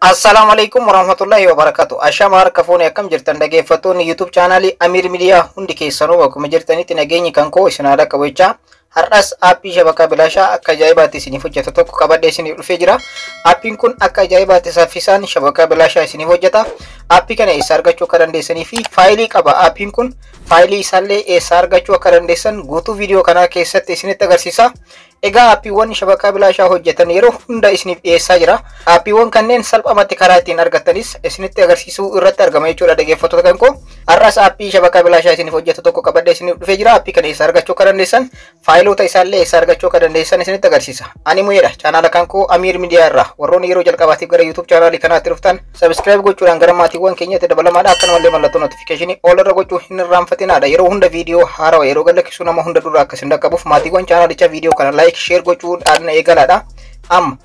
Assalaamu alaikum warahmatullahi wabarakatuh. Ashama harka fuune, akkam jirtan dhaggeeffattoonni YouTube chaanaalii Amir Miidiyaa hundi keessanuu? Bakkuma jirtanitti nageenyi kan koo isin haadha qabachaa, har'as aappii shabakaa bilaashaa akka ajaa'ibaatti isiniif hojjetu tokko qabadhee isiniif dhufee jira. Aappiin kun akka ajaa'ibaatti saffisaan shabakaa bilaashaa isiniif hojjeta. Aappii kana eessa argachuu akka dandeessanii fi faayilii qaba. Aappiin kun faayilii isaallee eessa argachuu akka dandeessan guutuu viidiyoo kanaa keessatti isinitti agarsiisa. Egaa aappiiwwan shabakaa bilaashaa hojjetan yeroo hunda isiniif dhiyeessaa jira. Aappiiwwan kanneen salphumatti karaa ittiin argattanis isinitti agarsiisuu irratti argama jechuudha, dhaggeeffattoota kan koo. Har'as aappii shabakaa bilaashaa isiniif hojjetu tokko qabadhee isiniif dhufee jira. Aappii kana eessa argachuu akka dandeessan, faayiloota isaallee eessa argachuu akka dandeessan isinitti agarsiisa. Ani Muyeedha. Chaanaala kan koo Amiir Miidiyaa irraa warroonni yeroo jalqabaatiif gara YouTube chaanaalii kanaatti dhuftan subscribe gochuudhaan gara maatiiwwan keenyatti dabalamaadha. Akkanumallee mallattoo notification all irra gochuu hin irraanfatinaadha. Yeroo hunda viidiyoo haarawaa yeroo gadhiisu nama hunda dura akka isin dhaqqabuuf maatiiwwan chaanaalichaa viidiyoo kana like, share gochuudhaan eegalaadha. Amma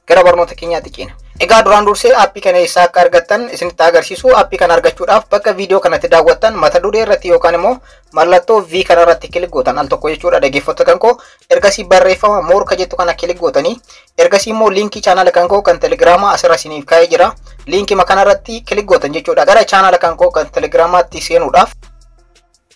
gara barnoota keenyaatti ceena. Egaa duraan dursee aappii kana eessaa akka argattan isinitti agarsiisu. Aappii kana argachuudhaaf bakka viidiyoo kanatti daawwattan mata duree irratti yookaan immoo mallattoo V kana irratti click gootan al tokko jechuudha, dhaggeeffattoota kan koo. Ergasii barreeffama more ka jettu kana click gootanii, ergasii immoo liinkii chaanaala kan koo kan telegiraamaa asirra isiniif kaa'ee jira. Liinkii kana irratti click gootan jechuudha gara chaanaala kan koo kan telegiraamaatti seenuudhaaf.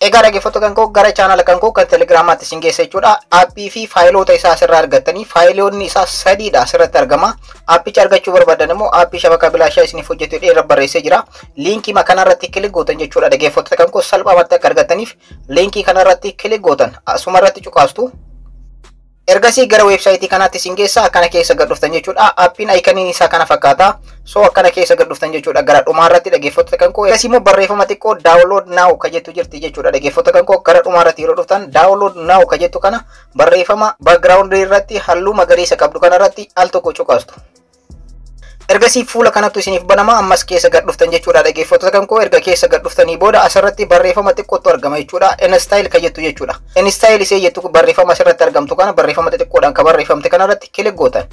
Egaa dhaggeeffattoota kan koo, gara chaanaala kan koo kan telegiraamaatti isin geessa jechuudha. Aappii fi faayiloota isaa asirraa argattanii, faayiloonni isaa sadiidha asirratti argama. Aappicha argachuu barbaadan immoo aappii shabakaa bilaashaa isiniif hojjetu irra barreessee jira. Liinkii kanarratti click gootan jechuudha, dhaggeeffattoota kan koo, salphaamatti akka argattaniif liinkii kanarratti click gootan, asuma irratti cuqaastu. Ergasii gara weebsaayitii kanaatti isin geessa, akkana keessa gad dhuftan jechuudha. Aappiin ayikaniin isaa kana fakkaata. So akkana keessa gad dhuftan jechuudha gara dhumaa irratti, dhaggeeffattoota kan koo. Ergasii immoo barreeffama xiqqoo "download now" ka jettu jirti jechuudha, dhaggeeffattoota kan koo. Gara dhumaa irratti yeroo dhuftan "download now" ka jettu kana, barreeffama background irratti halluu magariisa qabdu kana irratti al tokko cuqaastu. Ergasii fuula kanattu isiniif banama, ammas keessa gad dhuftan jechuudha, dhaggeeffattoota kan koo. Erga keessa gad dhuftanii booda asirratti barreeffama xiqqootu argama jechuudha. "Install" ka jettu jechuudha. "Install" isee jettu barreeffama asirratti argamtu kana, barreeffama xixiqqoodhaan ka barreeffamte kanarratti click gootan.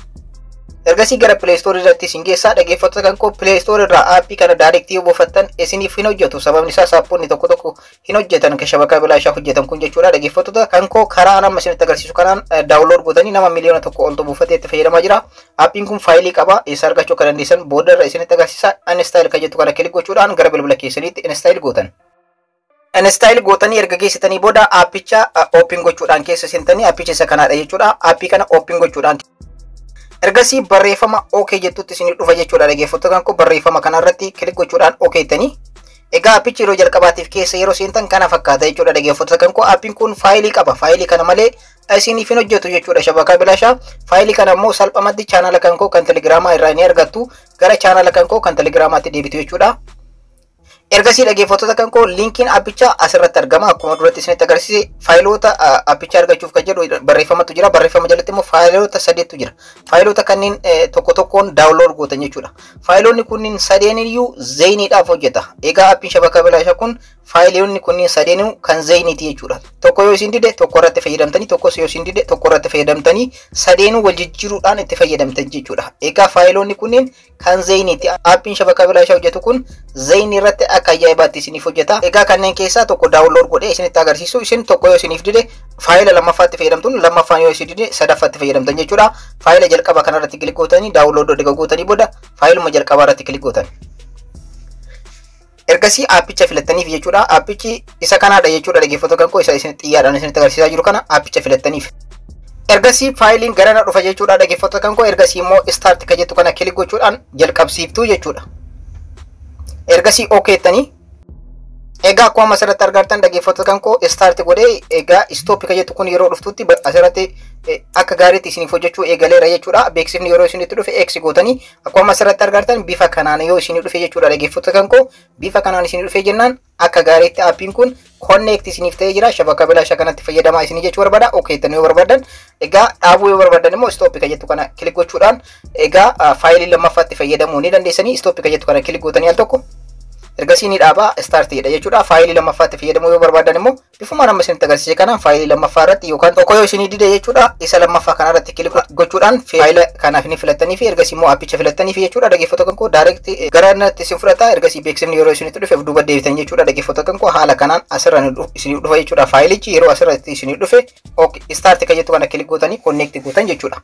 Ergasii gara Play Store irratti isin geessaa, dhaggeeffattoota kan koo. Play Store irraa aappii kana direct yoo buufattan isiniif hin hojjetu. Sababni isaa saaphoonni tokko tokko hin hojjetan kan shabakaa bilaashaa hojjetan kun jechuudha. Dhaggeeffattoota kan koo, karaa nama isinitti agarsiisu kanaan download gootanii nama 1,000,000 oltu buufatee itti fayyadamaa jira. Aappiin kun faayilii qaba. Eessa argachuu akka dandeessan booda irra isinitti agarsiisa. "Install" kan jettu kana click gochuudhaan gara bilbila keessaniitti install gootan. Install gootanii erga geessitanii booda aappicha open gochuudhaan keessa seentanii, aappicha isa kanaadha jechuudha. Aappii kana open gochuudhaan ergasii barreeffama "OK" jettutti isinii dhufa jechuudha, dhaggeeffattoota kan koo. Barreeffama kanarratti click gochuudhaan "OK" jettanii, egaa aappichi yeroo jalqabaatiif keessa yeroo seentan kana fakkaata jechuudha, dhaggeeffattoota kan koo. Aappiin kun faayilii qaba. Faayilii kana malee isiniif hin hojjetu jechuudha shabakaa bilaashaa. Faayilii kana immoo salphumatti chaanala kan koo kan telegiraamaa irraa ni argattu. Gara chaanala kan koo kan telegiraamaatti deebitu jechuudha. Ergasii dhaggeeffattoota kan koo, liinkiin aappichaa asirratti argama. Akkuma duratti isinitti agarsiise, faayiloota aappichaa argachuuf kan jedhu barreeffamatu jira. Barreeffama jalatti immoo faayiloota sadeetu jira. Faayiloota kanneen tokko tokkoon download gootan jechuudha. Faayiloonni kunniin sadeeniyyuu Zainiidhaaf hojjeta. Egaa aappiin shabakaa bilaashaa kun faayiloonni kunniin sadeenuu kan Zainiiti jechuudha. Tokko yoo isin dide tokko irratti fayyadamtanii, tokkos yoo isin dide tokko irratti fayyadamtanii, sadeenuu wal jijjiiruudhaan itti fayyadamtan jechuudha. Egaa faayiloonni kunniin kan Zainiiti. Aappiin shabakaa bilaashaa hojjetu kun Zainii irratti akka ajaa'ibaatti isiniif hojjeta. Egaa kanneen keessaa tokko download godhee isinitti agarsiisu. Isin tokko yoo isiniif dide faayila lammaffaatti fayyadamtuun, lammaffaan yoo isin dide sadaffaatti fayyadamtan jechuudha. Faayila jalqaba kanarratti click gootanii, download erga gootanii booda faayiluma jalqabaa irratti click gootan. Ergasii aappicha filattaniif jechuudha. Aappichi isa kanaadha jechuudha, dhaggeeffattoota kan koo, isa isin xiyyaadhaan isinitti agarsiisaa jiru kana aappicha filattaniif. Ergasii faayiliin garana dhufa jechuudha, dhaggeeffattoota kan koo. Ergasii immoo "start" ka jettu kana click gochuudhaan jalqabsiiftuu jechuudha. Ergasii "OK" jettanii, egaa akkuma asirratti argartan, dhaggeeffattoota kan koo, start godhee, egaa "stop" ka jettu kun yeroo dhuftutti asirratti akka gaariitti isiniif hojjechuu eegaleera jechuudha. Beeksifni yeroo isinitti dhufe X gootanii, akkuma asirratti argartan bifa kanaan yoo isinii dhufe jechuudha, dhaggeeffattoota kan koo, bifa kanaan isinii dhufe jennaan akka gaariitti aappiin kun connect isiniif ta'ee jira. Shabaka bilaashaa kanatti fayyadamaa isinii jechuu barbaada. "OK" jettanii yoo barbaadan, egaa dhaabuu yoo barbaadan immoo "stop" ka jettu kana click gochuudhaan egaa faayilii lammaffaatti fayyadamuu ni dandeessanii. "Stop" ka jettu kana click gootanii al tokko, ergasii ni dhaabaa, "start" jedha jechuudha. Faayilii lammaffaatti fayyadamuu yoo barbaadan immoo bifuma nama isinitti agarsiise kanaan faayilii lammaffaa irratti, yookaan tokko yoo isinii dide jechuudha, isa lammaffaa kana irratti click gochuudhaan faayila kanaaf ni filattanii fi ergasii immoo aappicha filattanii fi jechuudha, dhaggeeffattoota kan koo, direct gara natti isin fudhata. Ergasii beeksifni yeroo isinitti dhufe duuba deebitan jechuudha, dhaggeeffattoota kan koo. Haala kanaan asirra isinii dhufa jechuudha. Faayilichi yeroo asirratti isinii dhufe "start" kan jettu kana click gootanii connect gootan jechuudha.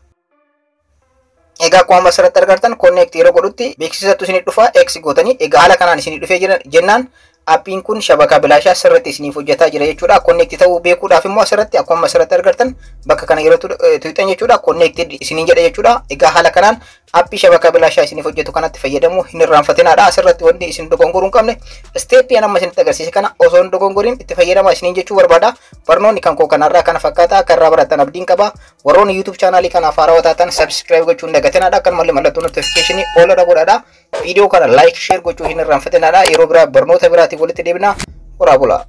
Egaa Egaa akkuma asirratti argartan connect yeroo godhutti beeksisatu isinii dhufa, X gootanii. Egaa haala kanaan isinii dhufee jira jennaan aappiin kun shabakaa bilaashaa sirriitti isiniif hojjetaa jira jechuudha. Connect ta'uu beekuudhaaf immoo asirratti akkuma asirratti argartan bakka kana yeroo tuqxan jechuudha, connected isiniin jedha jechuudha. Egaa haala kanaan aappii shabakaa bilaashaa isiniif hojjetu kanatti fayyadamuu hin irraanfatinaadha. Asirratti wanti isin dogongoruu hin qabne step amma isinitti agarsiise kana osoo hin dogongoriin itti fayyadamaa isiniin jechuu barbaada. Barnoonni kan koo kanarraa kana fakkaata, akka irraa baratan abdiin qaba. Warroonni YouTube chaanaalii kanaaf haarawaa taatan subscribe gochuu hin dagatinaadha. Akkanumallee mallattoo notification all irra godhaadha. Viidiyoo kana like, share gochuu hin irraanfatinaadha. Yeroo biraa barnoota biraatiin walitti deebina. Horaa bulaa.